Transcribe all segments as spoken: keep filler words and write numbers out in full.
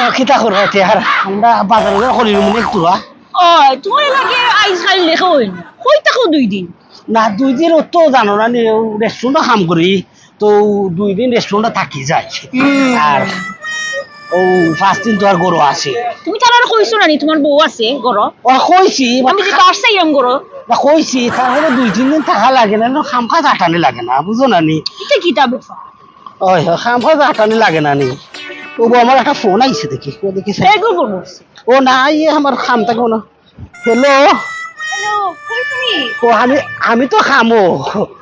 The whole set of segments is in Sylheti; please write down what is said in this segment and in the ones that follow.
আর কিতা করবা তে আর? আমরা বাজার বাজার করি মনে একটু, হ্যাঁ? ও, তোমার লাগে আইজ কাইল দেখা অয় না। কই থাকো দুই দিন? না, দুই দিন অত জানো না নি, রেস্টুরেন্টে কাম করি, তো দুই দিন রেস্টুরেন্টে থাকি যাই। হুম। আর ও পাঁচ দিন তো আর ঘরো আছে। তুমি তারারে কইছো না নি, তোমার বউ আছে ঘরো? ও, কইছি। আমি যে বাসায় আম ঘরো। না, কইছি, তারপরে দুই তিন দিন থাকা লাগে না, না, খামখা আটানি লাগে না, বুঝো না নি? এটা কিতা ব্যাপার? ওই, ওই, খামখা আটানি লাগে না নি। ও গো, আমার একটা ফোন আইছে দেখি, ও দেখি। এগো বলছে। ও না, ইয়ে আমার খাম থাকবো না। হ্যালো। হ্যালো, কই তুমি? ও আমি, আমি তো খামো।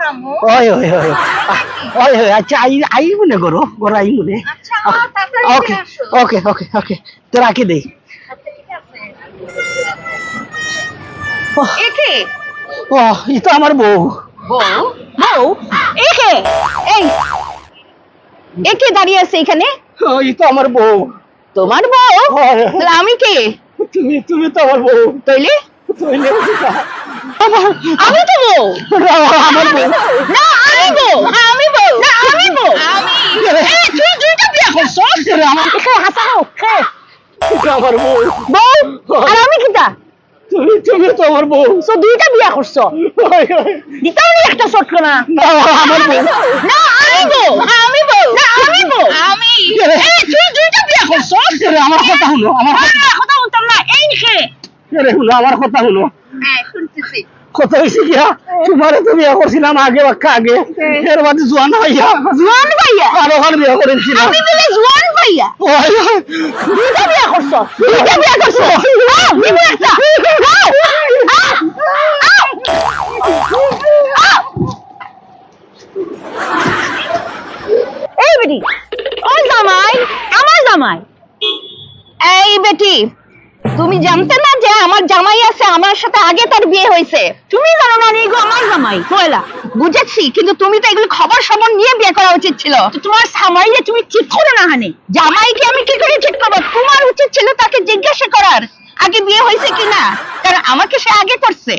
খামো? ওই, ওই, ওই। ওই, ওই, আচ্ছা, আই, আই মনে করো, ঘরো আই মনে। আচ্ছা, তাড়াতাড়ি ওকে, চলে আসো। ওকে, ওকে, ওকে। তো রাখি দেই। আচ্ছা, ঠিক আছে। ওহ। এ কে? ও, ই তো আমার বউ। বউ? বউ? এ কে? এই, এ কে দাঁড়িয়ে আছে এখানে? ও, ই তো আমার বউ। তোমার বউ? হয়। তাহলে আমি কে? তুমি, তুমি তো আমার বউ। তাইলে? তাইলে? আমার আমি তো বউ। না, আমার বউ। না, আমি বউ। আমি বউ। না, আমি বউ। আমি। এ, তুই দুইটা বিয়া করছস? এরে, আমার এ কে হাসানো? কে? আমার বউ। বউ? আর আমি কিতা? তুমি, তুমি তো আমার বউ। তো দুইটা বিয়া করছো? হয়, হয়। দিতাম নি একটা চটকনা। না, আমার বউ। না, আমি বউ। আমি বউ। না, আমি বউ। আমি। এরে। এই, তুই দুইটা বিয়া করছস? এরে, আমার কথা হুনো, আমার কথা। না, কথা হুনতাম না। এই কে? এরে, হুনো, আমার কথা হুনো। হ্যাঁ, শুনতেছি। কথা অইছে গিয়া, তোমারে তো বিয়া করছিলাম আগে, বাক্কা আগে। হ্যাঁ। এর বাদে জোয়ান পাইয়া। জোয়ান পাইয়া? আর ওখানে বিয়া করেছিলাম। আমি বলে জোয়ান পাইয়া? ওই, ওই। দুইটা বিয়া করছো? দুইটা বিয়া করছো? আও, দিব একটা। আও, আও, আও। এই বেটি, ও জামাই, আমার জামাই। এই বেটি, তুমি জানতে না যে আমার জামাই আছে, আমার সাথে আগে তার বিয়ে হয়েছে? তুমি জানো না নি গো, আমার জামাই পয়লা। বুঝেছি, কিন্তু তুমি তো এগুলি খবর সবর নিয়ে বিয়ে করা উচিত ছিল। তো তোমার জামাইরে তুমি ঠিক করো না হানে। জামাইকে আমি কি করে ঠিক করবো? তোমার উচিত ছিল তাকে জিজ্ঞাসা করার আগে বিয়ে হয়েছে কি না, কারণ আমাকে সে আগে করছে।